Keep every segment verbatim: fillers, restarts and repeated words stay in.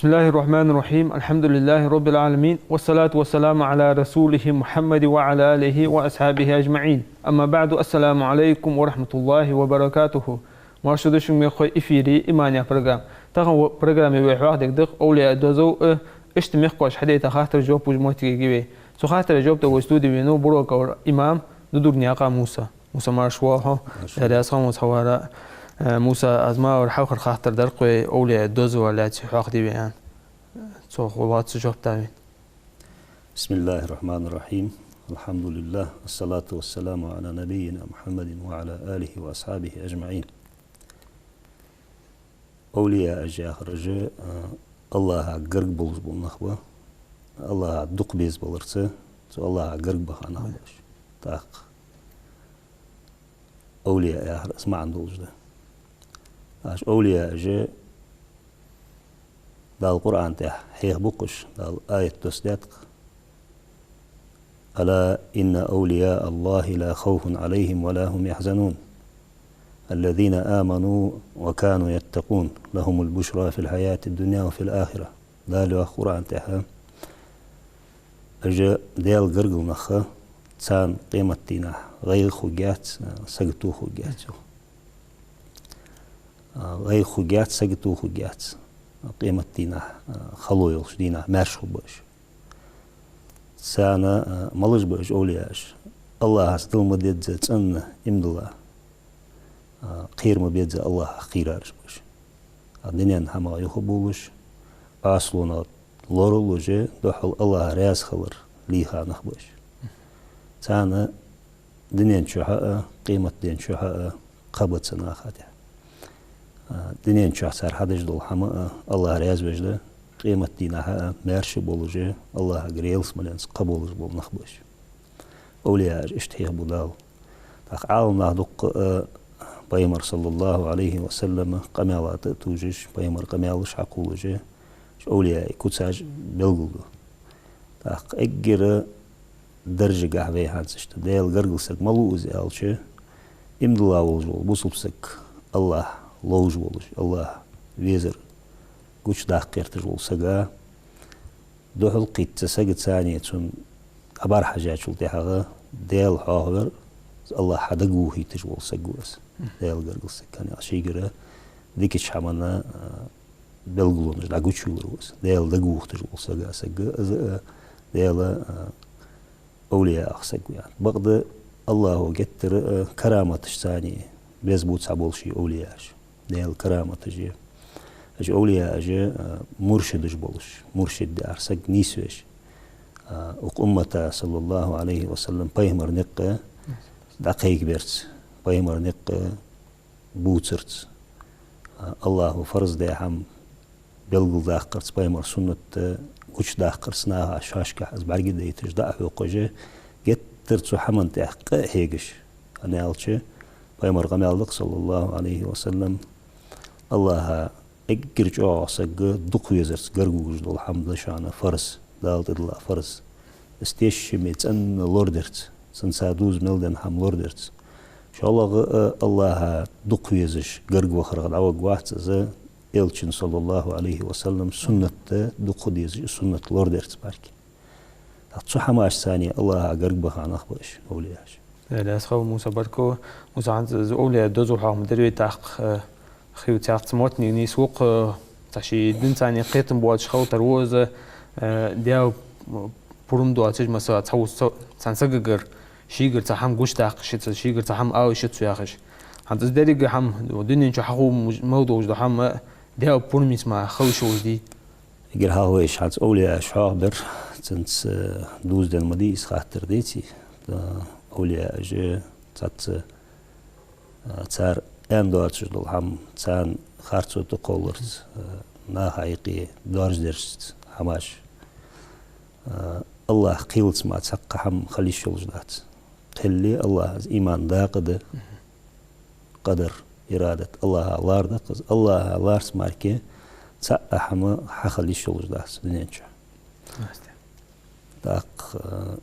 بسم الله الرحمن الرحيم. الحمد لله رب العالمين. والصلاة والسلام على رسوله محمد وعلى آله وأصحابه أجمعين. أما بعد. السلام عليكم ورحمة الله وبركاته. Марша да шуга, мехкахой, эфире «Иман» яха программа. Тахан вай программе вай хьоахадергда овлияий дозал, э, иштта мехкахоша хьадайта хаттарашта жоп луш моттиг я вай. Цу хаттарашта жоп дала вай студе венав Буроков имам Дудурнаькъан Муса. Муса, марша воагӀалва хьо. Марша. Даьла раьза хилва, Муса, хьавар. Э, Муса, аз ма вар хьалхара хаттар дар-кх вай овлияий дозал лаьца хьоахаде вай аьнна. Цох лоацца жоп дала вайна. بسم الله الرحمن الرحيم. الحمد لله، والصلاة والسلام على نبينا محمد وعلى آله وأصحابه أجمعين. Овлияаш яхараш, а, АллахӀа гарга болаш бола нах ба. АллахӀа дукха беза баларца, цу АллахӀа гарга баха нах ба уж. ТӀаккха овлияй яхар из маӀан долаш да. Аш овлияаш Дала Къуръан тӀа хьехабу-кх уж, Дала аят доссадаьд-кх: «ألا إن أولياء الله لا خوف عليهم ولا هم يحزنون الذين آمنوا وكانوا يتقون لهم البشرى في الحياة الدنيا وفي الآخرة». Дала йоах Къуръан тӀа: уж Даьла гаргара нах, царна къематдийнахьа гӀайгӀа хургьяц, сагото хургьяц, йоах. ГӀайгӀа хургьяц, сагото хургьяц, къематдийнахьа, хало йолча дийнахьа маьрша хургба уж. Царна, а, малаш ба уж овлияаш? АллахӀаца дила ма дезза цӀена иман дилла, а, кхера ма безза АллахӀах кхийрараш ба уж. А дунен хӀамах юхабувлаш, Ӏаьсалонах лоралуш, духхьал АллахӀ раьза хилар лийха нах ба уж. Царна дунен чухь а, къематден чухь а кхаъ ба цу наха тӀа. А, дунен чухь цар хьадеш дола хӀама а АллахӀ раьза веш да, къематдийнахьа а маьрша болаш, АллахӀагара ялсмаленца кхаъ болаш бола нах ба уж. Овлияаш иштта хьехабу Дала. ТӀаккха Ӏаламнаха дуккха а Пайхамара, صلى الله عليه وسلم, къамаьла тӀа а тувжаш, Пайхамара къамаьлаш хьакхувлаш, уж овлияий куцаш белгалду. ТӀаккха эггара даржагахьа вай хӀанз иштта Даьла гаргара саг малув из аьлча, иман дилла волаш вола бусалба саг, АллахӀ ловш волаш, АллахӀ везар гучадаккха гӀерташ вола саг, духхьал кхийтта сагаца цхьана цунна хабар хьажачул тӀехьагӀа Даьла хьоахавар, АллахӀ хьадагавохийташ вола саг ва из, Даьла гаргара саг, хӀана аьлча шийгара дикача хӀаман, а, белгалонаш дӀагучайоалар ва из. Даьла дагавохийташ вола саг, саг, из, а, Даьла, а, овлияй саг ва. Бакъда АллахӀо геттара, а, караматашца цхьана беза ба цхьабола ший овлияаш. Даьла караматаш я. Уж овлияаш, а, муршидаш болаш, муршид яхар саг нийсвеш, а, укх уммата, صلى الله عليه وسلم, Пайхамара никъ дӀакхайкабарца, Пайхамара никъ бувцарца, а, АллахӀо фарз даь хӀама белгалдаккхарца, Пайхамара суннат гучадаккхарца, наха шоашкахьа из бӀаргадайташ, дӀа а хьокхаш, геттара цу хӀаман тӀа къа а хьегаш. ХӀана аьлча Пайхамара къамаьл да-кх, صلى الله عليه وسلم: АллахӀа эггара чӀоагӀа саг дукха везарца гаргавугаш дола хӀама да шоана фарз, Дала тӀадилла фарз. Из тешаме цӀена лорадерца, цунца дувза мел денна хӀама лорадерца. ШоллагӀа а АллахӀа дукха везаш гаргавахарах дӀаваргвац из, Элчан, صلى الله عليه وسلم, суннат дукха дезаш, суннат лорадерца мара. ТӀаккха цу хӀамашца цхьана АллахӀа гарга баха нах ба уж, овлияаш. Э, Даьла раьза хилва, Муса, баркал. Муса, хӀанз из овлияй дозал хьоахадир вай, тӀаккха, э, хий цхьаькха цу моттиге нийслу-кх, э, цхьа ший дина цхьана кхетам боацаш хила тара ва из, э, Даьла, м, пурам доацаш, масала, цхьа ву-, цхьа, цхьан сагагара, шийгара цхьа хӀама гучадаккха йиш яц, шийгара цхьа хӀама ала йиш яц цо яхаш. ХӀанз из деррига хӀама, дунен чу хьаху муж-, мел долаш дола хӀама, Даьла пурамца мара хила йиш йолаш дий? Эггара хьалха вай хӀанз овлияаш хьоахабир, цунца дувзаденна ма дий из хаттар, деций? Овлияаш цхьацца, а, цар аьнна доацаш дола хӀама, царна харцо тӀакхолларца, а, наха юкъе доаржадерзац хӀамаш. А, АллахӀ кхеллалца мара цхьаккха хӀама хила йиш йолаш дац. Кхеллалца АллахӀа из иман дакъа да, къадар, ирадат АллахӀа лар да-кх из. АллахӀа ларца мара цхьа а хӀама хьахила йиш йолаш дац дунен чу. ТӀаккха, а,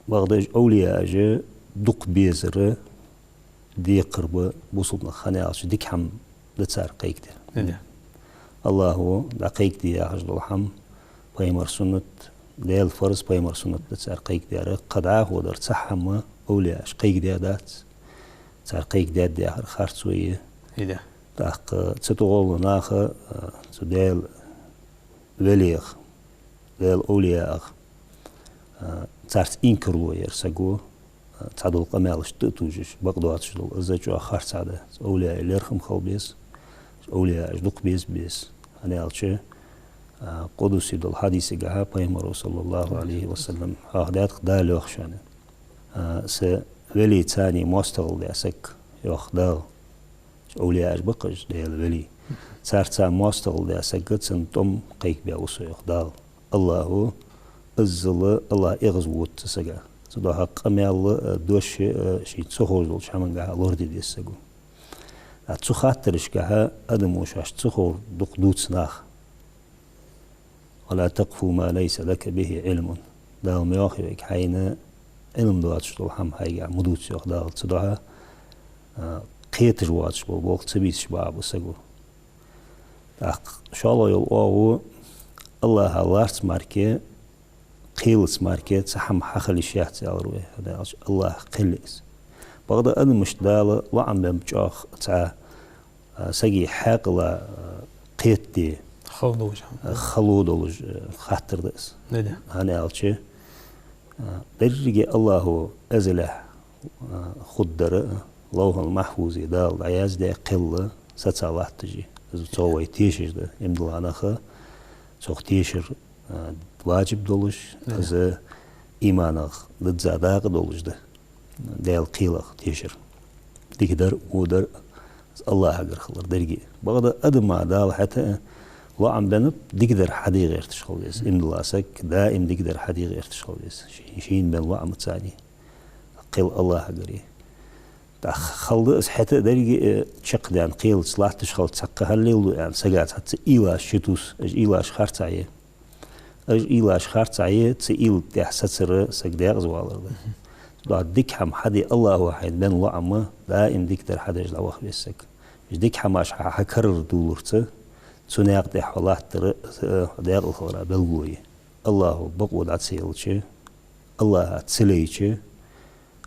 бакъда уж овлияаш дукха безар декхар ба бусалба наха, хӀана аьлча дика хӀама да цар кхайкадер. АллахӀа дӀакхайкаде яхаш дола хӀама, пайхамара суннат, Даьла фарз, пайхамара суннат да цар кхайкадаьр. Кхы дӀахо дар цхьа хӀама овлияаша кхайкадаь дац, цар кхайкадаьд яхар харцо я. Ида. ТӀаккха цу тӀагӀолла наха, а, цу Даьла велех, Даьла овлияах, а, царца инкарло яр саго, а, цхьадола къамаьлаш тӀа а тувжаш, бакъ доацаш дола, из чӀоагӀа харцахьа да. Овлияий лерхӀам хила беза, овлияаш дукха беза беза. ХӀана аьлча, а, къудси дола хьадисагахьа пайхамара, саллаллахӀу Ӏалайхи ва саллам, хьоахадаьд-кх Дала йоах шоана. А, са велий царний моастагӀал даь саг, йоах Дала. Овлияаш ба-кх уж, Даьла велий. Царца моастагӀал даь саг, цун тӀом кхайкабаь ва со, йоах Дала. АллахӀа иззал, АллахӀ эгӀазвода цу сага. Цудухьа къамаьл а, дош а, шийна ца ховш долча хӀамангахьа лораде деза саго. А цу хаттарашкахьа адамо шоашта ца ховр дукха дувц наха. «ولا تقف ما ليس لك به علم». Дала ма йоахий вайга, хьайна Ӏилма доацаш дола хӀама хьайгахьа ма дувца, йоах Дала. Цудухьа, а, кхеташ воацаш бола болх ца бийцаш бакъахьа ба саго. ТӀаккха шоллагӀа йола оагӀув: АллахӀа ларца мара, кхелаца мара цхьа хӀама хьахила йиш яц, аьлар вай, хӀана аьлча АллахӀ кхел я из. Бакъда адамашта Дала лоӀам беннаб чӀоагӀа цхьа, а, сага хьаькъала, а, кхетаде, хало долаш, а, хало долаш, а, хаттар да из. Да, да. ХӀана аьлча, а, деррига АллахӀа эзалехь, а, хургдар, а, ЛовхӀул-Махьфузе Дала дӀаяздаь кхел сацалатташ я. Из цох вай тешаш да. Иман дилла нах цох тешар, а, важиб долаш, да, да, из иманах дизза дакъа долаш да. Даьла кхелах тешар. Дикадар, водар, из АллахӀагара хилар деррига. Бакъда адама Дала хӀаьта а лоӀам беннаб дикадар хьаде гӀерташ хила веза. Иман дилла саг даим дикадар хьаде гӀерташ хила веза. Ший-, шийна бенна лоӀамаца. Кхел АллахӀагара я. ТӀаккха хала да из хӀаьта а деррига, э, чакхдаьнна кхелаца латташ хилча, цхьаккха хӀама леладу аьнна, сага цхьацца уйлаш чутувс, уж уйлаш харцахьа я. Уж уйлаш харцахьа я, цу уйла тӀехьа сацар саг даькъаза валар да. Мгм. Цудухьа дика хӀама хьаде, АллахӀа хьайна бенна лоӀам, даим дикадар хьадеш дӀаваха веза саг. Уж дика хӀамаш хьа, хьа карара довларца, цу наькъа тӀа хьо латтар, э, даькъала хилара белгало я. АллахӀа бокъо дӀа ца елча, АллахӀа ца лайча,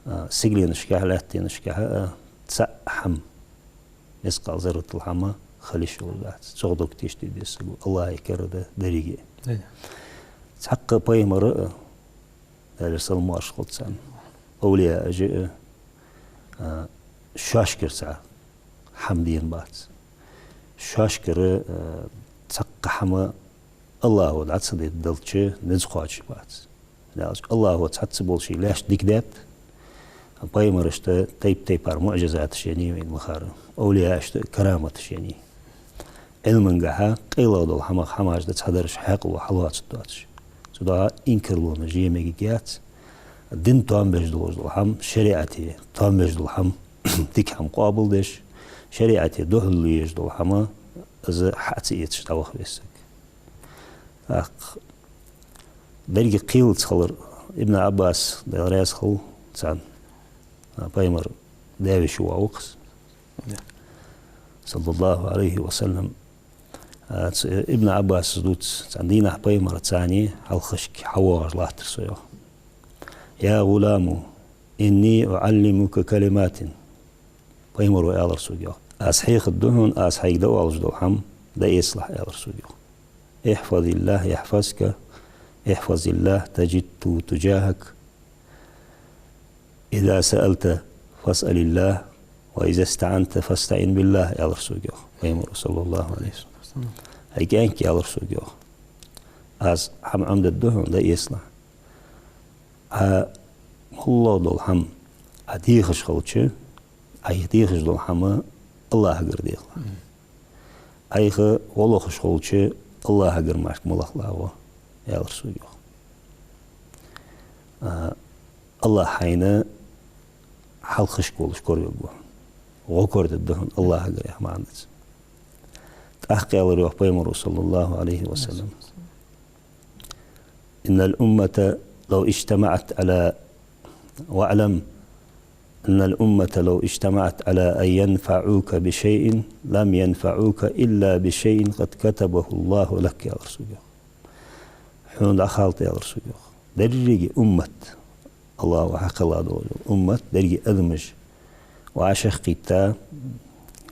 а, сигаленашкахьа, лаьттанашкахьа, а, цхьа хӀама, мискъал зарратал хӀама хила йиш йолаш дац. Цох дог тешде деза саго. АллахӀа кара да деррига. Ай. Цхьаккха пайхамара, а, Даьлера салам-моаршал хилда царна, овлияаша, а, а, шоашкара цхьа хӀама дена бац. Шоашкара, а, цхьаккха хӀама АллахӀа дӀа ца дайталча низ кхоачаш бац. ХӀана аьлча АллахӀа цхьацца болча ший лаьшта дика даьд, пайхамарашта тайп-тайпара муӀжизаташ еннай вайна махара, овлияашта караматаш еннай. Ӏилмангахьа къайлагӀа дола хӀамах хӀамаш да цхьадараш, хьаькъало хьалоацаргдоацаш. Цудухьа инкарлонаш е мегаргьяц. Дина тоам беш долаш дола хӀама, шариӀате тоам беш дола хӀама, дика хӀама къоабалдеш, шариӀате духьал луш дола хӀама, из хьа ца эцаш дӀаваха веза саг. ТӀаккха деррига кхелаца хилар. Ибн Ӏаббас, Даьла раьза хилва царна, а, пайхамара даь-веший воӀ ва-кх из. Да. Саллаллаху Ӏалайхи ва саллам. А, ц-, Ибн Ӏаббаса дувц, цхьан дийнахьа пайхамарца цхьана хьалхашка хьавоагӀаш латтар со, йоах. «يا غلام، إني أعلمك كلمات». Пайхамаро аьлар сога, йоах: «Аз хьехаргда хьона, аз хьайга дӀаоалаш дола хӀама, дӀаэцалахь», аьлар сога, йоах. «احفظ الله يحفظك، احفظ الله تجده تجاهك، إذا سألت فاسأل الله، وإذا استعنت فاستعن بالله», аьлар сога, йоах пайхамаро, саллаллаху Ӏалайхи ва саллам. Хьай кӀаьнк, аьлар сога, йоах, аз хӀама Ӏомадергда хьона, дӀаэцалахь. Ӏа моллагӀа дола хӀама Ӏа дехаш хилча, Ӏайха дехаш дола хӀама АллахӀагара дехалахь. Мгм. Ӏайха гӀо лохаш хилча, АллахӀагара мара ма лахалахь гӀо, аьлар сога, йоах. А, АллахӀ хьайна хьалхашка волаш коравергва хьона. ГӀо корадергда хьона АллахӀагара, яха маӀан да цун. ТӀаккха аьлар, йоах, пайхамаро, саллаллаху Ӏалайхи ва саллам: «إن الأمة لو اجتمعت على، واعلم إن الأمة لو اجتمعت على أن ينفعوك بشيء لم ينفعوك إلا بشيء قد كتبه الله لك, аьлар цо, йоах. Хьона дӀахалда, аьлар цо, йоах. Деррига уммат, Аллахӏо хьакхелла дола уммат, деррига адамаш вӀашагӀкхийтта,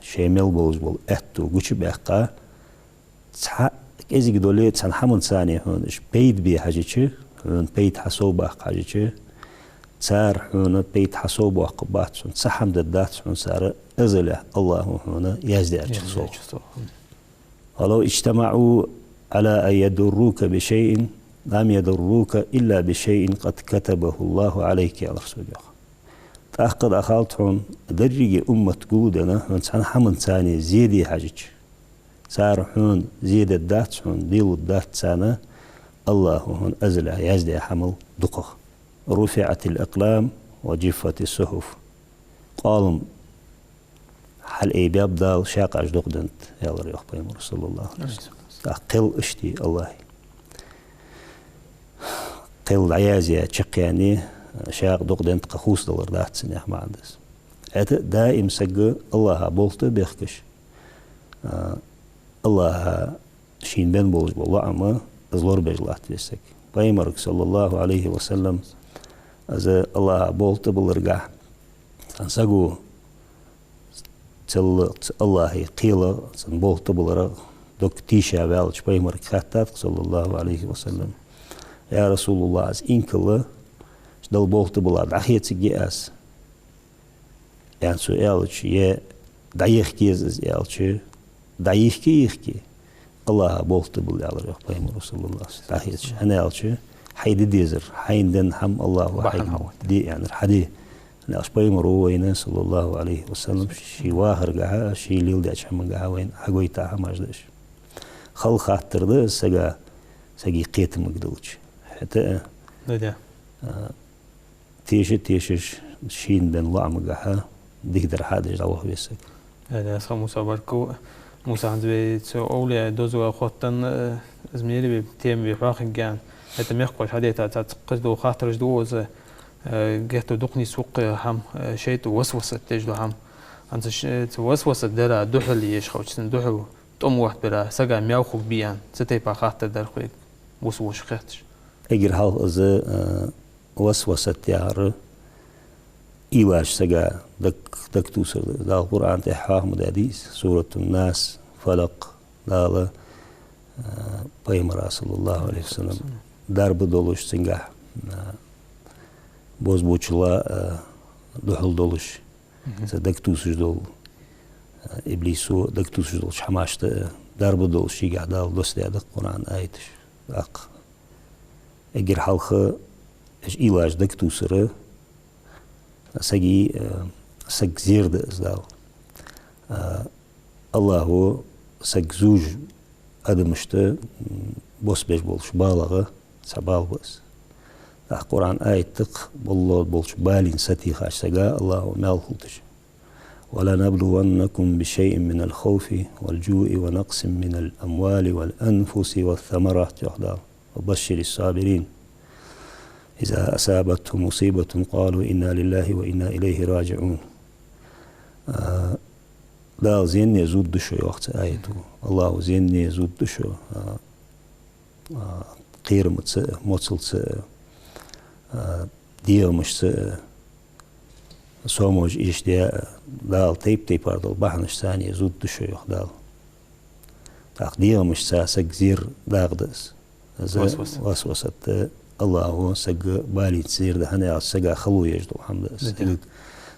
шоай мел болаш бола аьттув гучабаьккха, цхьа кӀезига долаш цхьан хӀаманца хьона уж пайда бе хьажача, хьона пайда хьасовбаккха хьажача, цар хьона пайда хьасовбоаккхаргбац хьона, цхьа хӀама дергдац хьона цар, азале Аллахӏо хьона яздаьрачул совгӀа. ولو اجتمعوا على أن يضروك بشيء لم يضروك إلا بشيء قد كتبه الله عليك, аьлар цо, йоах. ТӀаккха дӀахалда хьона, деррига уммат гулденна, хьона цхьан хӀаманца зе де хьажача, цар хьона зе дергдац хьона, делургдац царна Аллахӏо хьона азале яздаь хӀамал дукхагӀа. رفعت الأقلام وجفت الصحف. Къоалам хьалъайбаьб Дала, шакъаш дукъденнад, аьлар, йоах, пайхамара, саллаллахӏу Ӏалайхӏи ва саллам. ТӀаккха кхел иштта Аллахӏа. Кхел дӀаязъяь, чакхъяьнна, шакъ дукъденнад, кхы хувцадалар дац цунах, маӀан да из. ХӀаьта даим саг Аллахӏа болх тӀа бехкаш, а, Аллахӏа шийна бен болаш бола лоӀам, из лорабеш латт веза саг. Пайхамарга, саллаллахӏу Ӏалайхӏи ва саллам, из Аллахӏа болх тӀабаларгахьа, цхьан саго цул, цу Аллахӏа кхелах, цун болх тӀабаларах дог тийша ваьлча, пайхамарга хаьттад-кх, саллаллахӏу Ӏалайхӏи ва саллам: «Я РасулаллахӀ, аз инкал, Далла болх тӀабалар дӀахецаргья аз?» аьнна цо аьлча, е дӀайихка еза из аьлча, дӀайихка а йихке, Аллахӏа болх тӀабилла, аьлар, йоах, пайхамара, саллаллахӏу Ӏалайхӏи ва саллам, дӀахецаш. ХӀана аьлча, хьай де дезар, хьайна денна хӀама Аллахӏо хьайна де аьннар хьаде. ХӀана аьлча, пайхамар ва вайна, саллаллахӏу Ӏалайхӏи ва саллам, ший вахаргахьа, ший леладеча хӀамангахьа вайна хьагойта хӀамаш да уж. Хала хаттар да из сага, сага кхетамга диллача. ХӀаьта а, а, теша-тешаш, шийна бен лоӀамагахьа дикадар хьадеш дӀаваха веза саг. Э, да, аз ха Муса баркал. Муса, хӀанз вай цу овлияй дозал хоттаденна, э, из мел вай тема вай хьоахаергья. ХӀаьта мехкахоша хьадайта цхьацца кхыдола хаттараш да из, э, геттара дукха нийсса укх хӀама, э, шайтӀа васвасат деш дола хӀама. ХӀанз ш-, цу васвасат дара духьал еш хилча, цун духьал тӀом оттабара сага маьл хургбий аьнна, цу тайпара хаттар дар-кх вайга бусалба воша хетташ. Эггара хьалха из, э, васвасат яхар уйлаш сага даг, дагатувсар да. Дала Къуръан тӀа хьоахадаьд из, Суратун-Нас, Фалакъ, Дала, а, пайхамара, саллаллахӀу Ӏалайхи ва саллам, дарба долаш цунгахьа, а, бозбуунчалла, а, духьал долаш, цу дагатувсаш дола, а, иблисо дагатувсаш долча хӀамашта, а, дарба долаш шийгахьа Дала доссадаьд-кх Къуръан аяташ. ТӀаккха эггара хьалха уж уйлаш дагатувсар сага, э, саг зер да из Дала. Э, АллахӀо саг зувш адамашта, м, боссабеш болча балагӀа цхьа бала ба из. ТӀаккха Къуръан аят да-кх, балла болча балийна сатийхача сага АллахӀо маьл хургдолаш. «ولنبلونكم بشيء من الخوف والجوع ونقص من الأموال والأنفس والثمرات», йоах Дала. «وبشر الصابرين الذين إذا أصابتهم مصيبة قالوا إنا لله وإنا إليه راجعون». А, Дала зене зувргда шо, йоах цу аято. АллахӀо зене зувргда шо. А, а, кхерамца а, моцалца а, а, дегӀамашца а, сомаш эшадаь а, Дала тайп-тайпара дола бахьанашца а зувргда шо, йоах Дала. ТӀаккха дегӀамашца саг зер дагӀа да из. Из васвас. Васвасат да, АллахӀо сага балийна зер да, хӀана аьлча сага хало еш дола хӀама да из. Да, да. Сагага,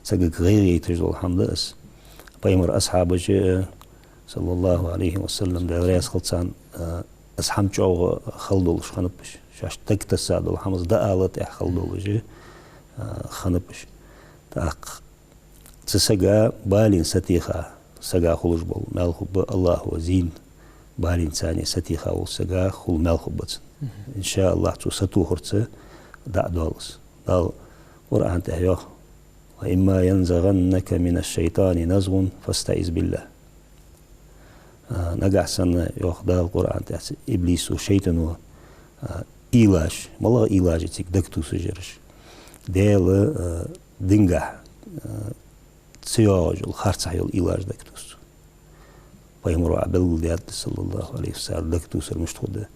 сагага гӀайгӀа яйташ дола хӀама да из. Пайхамара асхьабаша, саллаллахӀу Ӏалайхи ва саллам, Даьла раьза хилва царна, а, из хӀама чӀоагӀа хала долаш хиннаб уж. Шоашта дагатесса дола хӀама из дӀаала тӀехьа хала долаш, а, хиннаб уж. ТӀаккха цу сага балийна сатийха сага хулаш бола маьл хургба, АллахӀо зийна балийна царна сатийха волча сага хул маьл хургба цунна. Мгм. ИншааллахӀ, цо сатохарца дӀа а доал из. Дала Къуръан тӀа йоах: «وإما ينزغنك من الشيطان نزغ فاستعذ بالله». А, нагахьа санна, йоах Дала Къуръан тӀа, иблисо, шайтӀано, а, уйлаш, малагӀа уйлаш я цига дагатувсаш яраш? Даьла, а, дингахьа а, ца йоагӀаш йола, харцахьа йола уйлаш дагатувс. Пайхамаро а белгалдаьд, саллаллахӀу Ӏалайхи ва саллам, дагатувсар мишта хургда.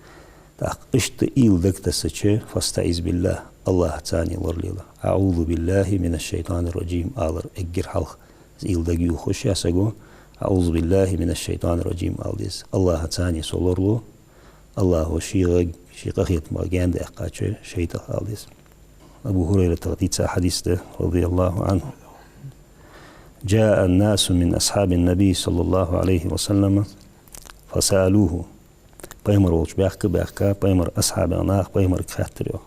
ТӀаккха иштта уйла дагатессача, فاستعذ بالله, АллахӀаца лоралела. أعوذ بالله من الشيطان الرجيم алар эггара хьалха. Из уйла дагаювхаш, я саго, أعوذ بالله من الشيطان الرجيم ала деза. АллахӀаца со лоралу, АллахӀо шийгӀа, ший къахетамах гаьна даьккхача шайтӀах ала деза. Абу ХӀурайрата дийца хьадис да, رضي الله عنه: جاء ناس من أصحاب النبي صلى الله عليه وسلم فسألوه. Пайхамар волча баьхка, баьхка, пайхамара асхьабех нах пайхамарга хаьттар йоах: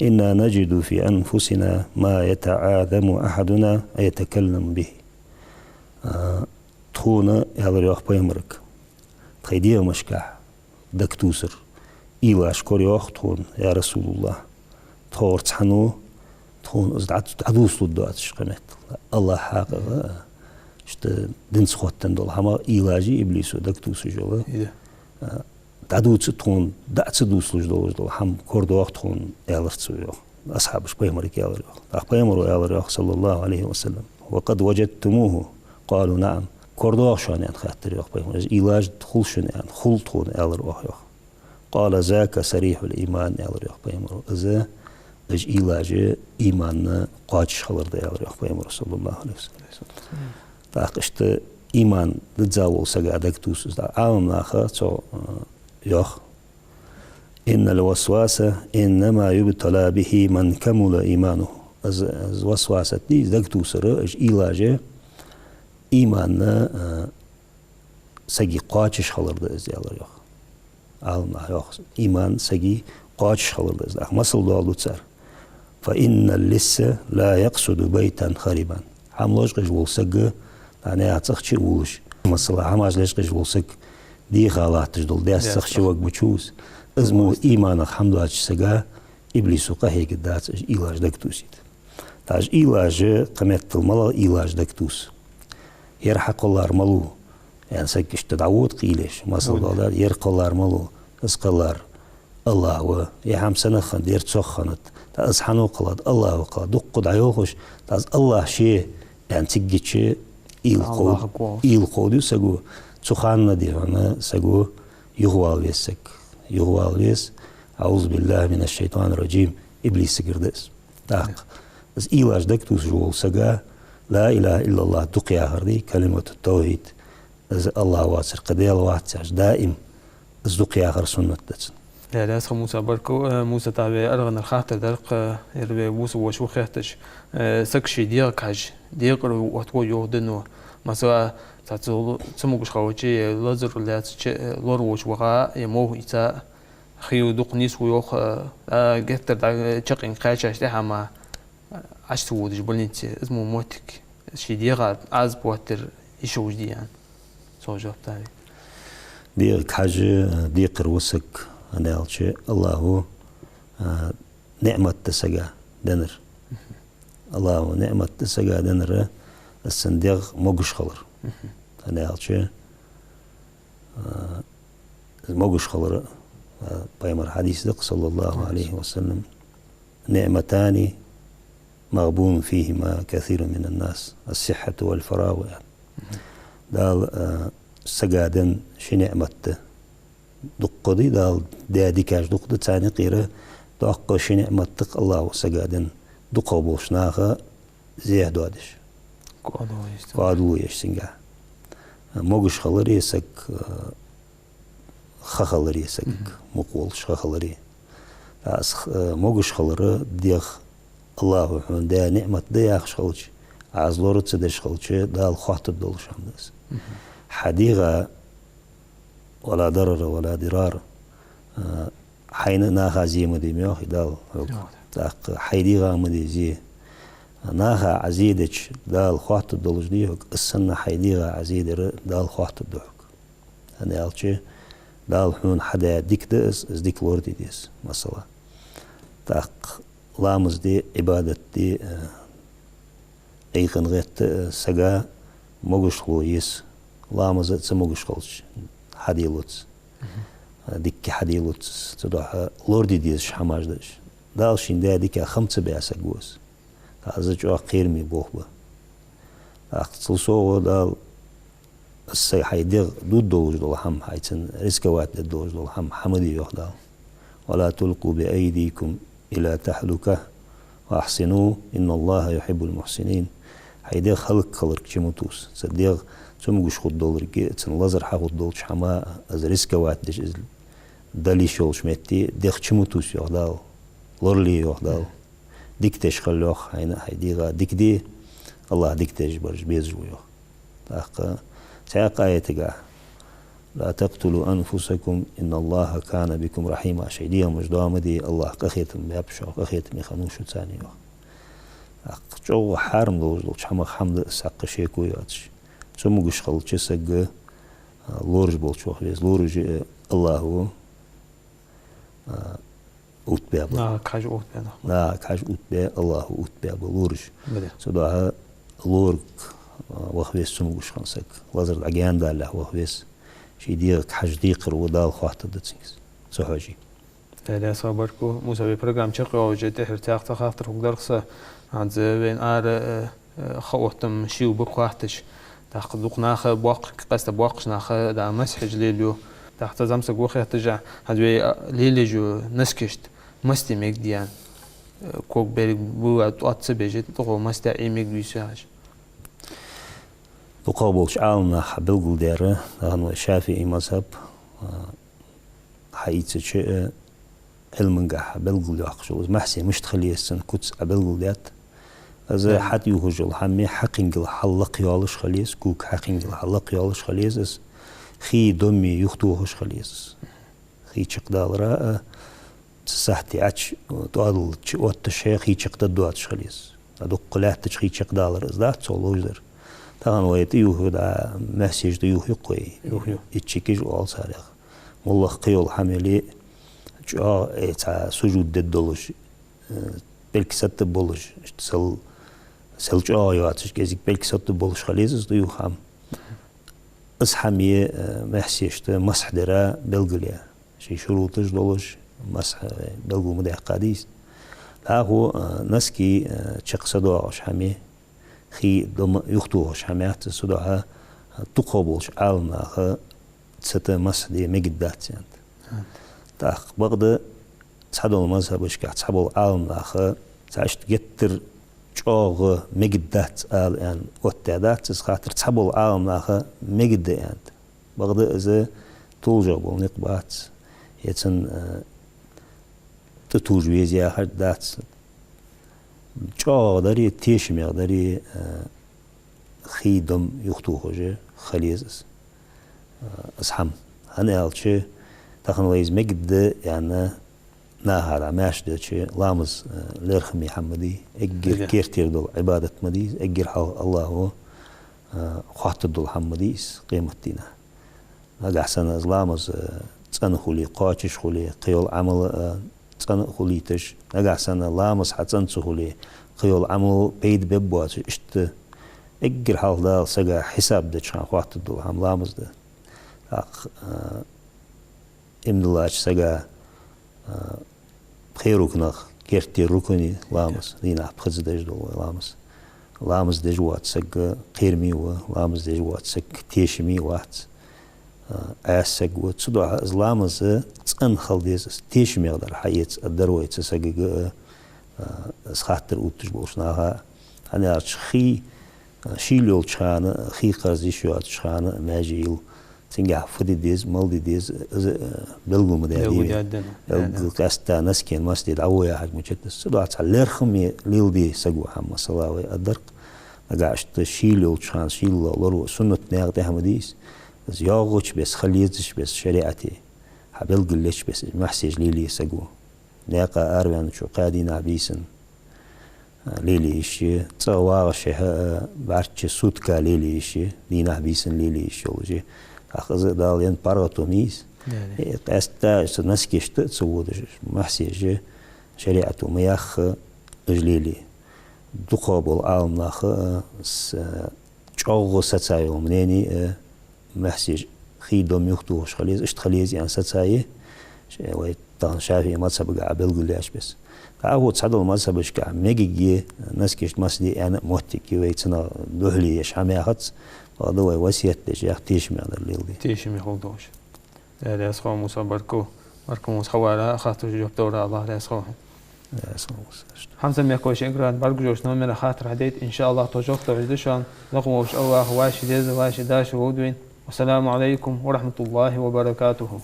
إنا نجد في أنفسنا ما يتعاظم أحدنا أن يتكلم به. А, тхона, аьлар йоах пайхамарга, тхоай дегӀамашкахь дагатувсар, уйлаш кор йоах тхона, я РасулуллахӀ. Тхогара цхьанне тхона из дӀа-, дӀадувцалургда доацаш, кхы меттел. АллахӀа хьакъехьа, иштта динца хоттаденна дола хӀама, уйлаш, иблисо дагатувсаш йола. Е. А, дӀадувца тхона, дӀа ца дувцалуш долаш дола хӀама кор доагӀа тхона, аьлар цо йоах. Асхьабаша пайхамарга аьлар йоах. ТӀаккха пайхамаро аьлар йоах, صلى الله عليه وسلم: وقد وجدتموه؟ قالوا: نعم. Кор доагӀа шоана, аьнна, хаьттар йоах пайхамаро. Из уйлаш хул шоана, аьнна, хул тхона, аьлар оаха йоах. قال: ذاك صريح الإيمان, аьлар йоах пайхамаро. Из, уж уйлаш иманна кхоачаш хилар да, аьлар йоах пайхамаро, صلى الله عليه وسلم. ТӀаккха иштта иман дизза вола сага дагатувс из. Ӏаламнаха цо, а, йоах: إن الوسواس إنما يبتلى به من كمل إيمانه. Из, из васвасат, из дагатувсар, уж уйлаш иманна, а, сага кхоачаш хилар да из, аьлар йоах. Ӏаламнаха йоах, иман сага кхоачаш хилар да из. ТӀаккха масал доаладу цар: فإن اللص لا يقصد بيتا خربا. ХӀама лочкъаш вола саг, тӀаккха наьха цӀагӀа чу а вувлаш, масала, хӀамаш лочкъаш вола саг, дийха латташ дола даьсса цӀагӀа чу варгвац из. Из мо иманах хӀама доацача сага иблисо къахьегаргдац, уж уйлаш дагатувсийта. ТӀаккха уж уйлаш, кхы меттел малагӀа уйлаш дагатувс? Ер хьакхоллар малув? Яьнна саг иштта дӀавода кхы уйлаш. Масала, ер кхоллар малув? Из кхоллар АллахӀ ва. Ер хӀама сенах хиннад? Ер цох хиннад. ТӀаккха из хьан ва кхеллад? АллахӀ ва кхеллад. Дуккха дӀайохаш, тӀаккха из АллахӀ ше, яьнна циггача уйла кхов-, уйла кховдаю саго. Цу хана дий хьона саго юхавала веза саг. Юхавала веза. أعوذ بالله من الشيطان الرجيم. Иблисагара да из. ТӀаккха из уйлаш дагатувсаш вола сага لا إله إلا الله дукха яхар дий, كلمة التوحيد, из АллахӀ воацар, кхы Даьла вац яхаш, даим из дукха яхар суннат да цун. Даьла раьза хилва, Муса, баркал. Э, Муса, тӀаккха вай аргӀанара хаттар дар-кх, э, ер вай вуса воша ва хетташ, э, саг ший дегӀага хьажа, декхар отвой йоах дино. Масала, цхьацца цамогаш хилча, е лазар лаьцача, э, лораволча ваха, е мовха ийца, хий дукха нийсву йоах, а, геттара дӀа чаккхенга кхаьчача тӀехьа мара Ӏаш ца водаш больнице, из мо моттиг, ший дегӀа Ӏазап оттар йиш йолаш дий, аьнна. Цо жоп дале. ДегӀага хьажа, декхар ва саг, хӀана аьлча АллахӀо, а, ниӀмат да сага деннар. АллахӀо ниӀмат да сага деннар, из цун дегӀ могаш хилар. ХӀана аьлча, а, могаш хилар, а, пайхамара хьадис да-кх, صلى الله عليه وسلم: نعمتان مغبون فيهما كثير من الناس، الصحة والفراغ, аьнна. Дала, а, сага денна ши ниӀмат да. Дукха да Дала даь дикаш, дукха да, царна юкъера доккха ши ниӀмат да-кх АллахӀо сага денна. ДукхагӀа болча наха зехьа доадеш. Кодулу еш. Кодулу еш цунга. Могаш хилари саг, а, ха хилари саг, мукъа волаш ха хилари. ТӀаккха из, э, могаш хилара дегӀ АллахӀо хьона даь ниӀмат да яхаш хилча, Ӏа из лора ца деш хилча, Дала хоаттаргдолаш хӀама да из. Хьа дегӀа ولا ضرر ولا ضرار, э, хьайна а наха а зе ма де ма йоахий Дала хьога. ТӀаккха хьай дегӀа ма де зе. Наха Ӏа зе дича, Дала хоаттаргдолаш дий хьога, из санна хьай дегӀа Ӏа зе дар Дала хоаттаргда хьога. ХӀана аьлча, Дала хьона хьадаь дика да из, из дика лораде деза, масала. ТӀаккха ламаз де, Ӏибадат де, э, Ӏийкъан гӀетта, э, сага могашалу еза. Ламаз а ца могаш хилча, хьаделац. Э, дикка хьаделац, цудухьа лораде дезаш хӀамаш да уж. Дала шийна даь дика хам ца баь саг ва из. ТӀаккха из чӀоагӀа кхераме болх ба. ТӀаккха цул совгӀа Дала, аз хьай дегӀ дувргдолаш дола хӀама, хьай цунна рисковать дергдолаш дола хӀама, хӀама ма де, йоах Дала. «ولا تلقوا بأيديكم إلى التهلكة وأحسنوا إن الله يحب المحسنين». Хьай дегӀ хӀалакхиларга чу ма тувса. Цу дегӀ цамогаш хургдолга, цунна лазар хьахургдолча хӀаман аз рисковать деш, из Дала йиш йолча метте дегӀ чу ма тувса, йоах Дала. Лорале, йоах Дала. Дика деш хила, йоах, хьайна, хьай дегӀа дика де, АллахӀ дика деш бараш безаш ва, йоах. ТӀаккха цхьаькха аятагахь: «لا تقتلوا أنفسكم إن الله كان بكم رحيما». Шоай дегӀамаш доа ма де, АллахӀ къахетам баьб шух, къахетаме хиннав шу царна, йоах. ТӀаккха чӀоагӀа хьарам долаш долча хӀамах хӀама да из, цхьаккха шеко йоацаш. Цамогаш хилча саг, а, лораш болча ваха веза. Лораш, э, АллахӀа, а, оттабаьб. Нахага хьажа оттабаь нах. Нахага хьажа оттабаь, АллахӀа оттабаьб лораш. Бада. Цудухьа лорга, а, ваха веза цамогаш хинна саг. Лазар дӀагаьнадалалехь ваха веза. Ший дегӀага хьажа декхар ва, Дала хоаттаргда цунга из. Ца хьожий. Даьла раьза хилва, баркал. Муса, вай программа чакхйоалача тӀехьа цхьаькха цхьа хаттар хургдар-кх са. ХӀанз вайна ара, э, э, ха оттам ший ва бакъ хатташ. ТӀаккха дукха наха боккх-, къаьстта боккхача наха, да, масхьаш лелаю. ТӀаккха цхьа зӀамсаг ва хетташ, хӀанз вай, а, лелаеш йола носкашта мас де мегаргдий, э, ког берг буа тӀоацца бежит, тӀаккха мас де Ӏе мегаргдий из яхаш. ДукхагӀболча Ӏаламнаха белгалдаьр, тахан вай шафиӀий мазхӀаб, а, хьаийцача, э, Ӏилмангахь белгалйоаккхаш йола из маьхьсий мишта хила еза, цун куц Ӏа белгалдаьд. Из, да, хьатӀаювхаш йола хӀама хьакхингал хьаллакхйоалаш хила еза, ког хьакхингал хьаллакхйоалаш хила еза из, хий доми юхатохаш хила еза из. Хий чакхдалара, а, цу сахьте Ӏачу, тӀоадалча отташе хий чакхдаргдоацаш хила еза. А дукха лаьттача хий чакхдалар из дац цох ловзар. Тахан вай тӀаювхаю, да, маьхьсеш тӀаювхаю-кх вай. Ювхаю. Итт ши кӀиж оал царех. МоллагӀа кхыйола хӀама яле, чӀоагӀа, э, цхьа сужуд дергдолаш, э, пӀелг сатта болаш, сел, сел чӀоагӀа йоацаш, кӀезига пӀелг сатта болаш хила еза из тӀаювха хӀама. Из хӀама я, э, маьхьсешта масхь дара белгалъяь. Ший шуруташ долаш, масхь, э, белгал ма даьккхадий из. ДӀахо, э, носки, э, чакх са доагӀаш хӀама я, хий дома юхатохаш хӀама яц из, цудухьа, э, дукхагӀболча Ӏаламнаха цу тӀа масхь де мегаргдац аьннад. ТӀаккха бакъда цхьадолча мазхӀабашкахь цхьабола Ӏаламнаха цхьа иштта геттара чӀоагӀа мегаргдац ала аьнна оттадаьдац из хаттар, цхьабола Ӏаламнаха мегаргда аьннад. Бакъда из толашагӀа бола никъ бац, е цунна, э, тӀатувжа веза яхар дац. ЧӀоагӀагӀа дарий, тешамегӀа дарий, э, хий дома юхатохаш хила еза из, э, из хӀама. ХӀана аьлча, тахан вай из мегаргда аьнна, наха дӀа маьрша деча, ламаз, э, лерхӀаме хӀама ма дий, эггара, ага, кертера дола Ӏибадат ма дий из, эггара хьалха АллахӀа, э, хоаттаргдола хӀама ма дий из къематдийнахьа. Нагахьа санна из ламаз, э, цӀена хуле, кхоачаш хуле, кхыйола Ӏамал, э, цӀена а хулийташ, нагахьа санна ламаз хьа цӀена ца хуле, кхыйола Ӏамал пайда бергбоацаш, иштта эггара хьалха Дала сага хьисаб деча хана хоаттаргдола хӀама ламаз да. ТӀаккха, э, иман диллача сага, а, пхе рукнах керттера рукн я ламаз, дийнахьа пхезза деш дола вай ламаз. Ламаз деш воаца саг кхераме ва, ламаз деш воаца саг тешаме вац, а, Ӏаьса саг ва. Цудухьа из ламаз цӀена хила деза, из тешамегӀа дар хьаэца а дар вай цу сагага, а, из хаттар отташ болча наха. ХӀана аьлча хий, а, шийла йолча хана, хий кхарза йиш йоацача хана маьже йила. Цунгахьа фу де деза, мала де деза, из, э, белгал ма даьдий вайна. Белгал даьдда. Белгал, да, да. Къаьстта носкена масхь де дӀагӀо яхар мичад из. Цудухьа цхьа лерхӀаме леладе саго хӀама, масала, вай аргдар-кх. Нагахьа иштта шийла йолча хана шийла лоралу суннат наькъа тӀа хӀама дий из. Из йоагӀача беса, хила езача беса шариӀате хьабелгалйеча беса маьхьсеш лелае саго. Наькъа араваьннача кхаь дийнахьа, бийсанна, а, лелае йиш я, цӀагӀа вагӀаше а, а, бӀарчча сутка лелае йиш я, дийнахьа, бийсанна лелае йиш йолаш я. ТӀаккха из Дала енна паргӀато ма йий из. Да, да. Э, къаьстта цу носкешта а ца водаш, маьхьсеш шариӀато ма яхха уж лелае. ДукхагӀа бола Ӏаламнаха, а, с-, а, чӀоагӀа саца йола мнени, э, маьхьсеш хий дома юхатохаш хила еза, иштта хила еза аьнна саца я. Ше вай тахан ШафиӀий мазхӀабагахьа белгалъяьча беса. ТӀаккха цхьадолча мазхӀабашкахьа мегаргья, носкашта масхӀ де аьнна а моттиг я вай, цунах духьале еш хӀама яхац, бакъда вай васкет деш, яхь тешаме дар леладе. Тешаме хул долаш. Э, раьза хилва, Муса, баркал. Баркал, Муса, хьаварах, хаттарашта жоп даларах, АллахӀ раьза хилва. Раьза хилва, Муса. Хьамсара мехкахой, шоай эггара бӀаргагуш йолча номера хаттар хьадайта, иншааллахӀ, тхо жоп дала хьожаргда шоана. Лакха волча АллахӀа вӀаший деза, вӀаший дашо вовдвин. Вассаламу Ӏалайкум ва рахьматуллахӀи ва баракатухӀ.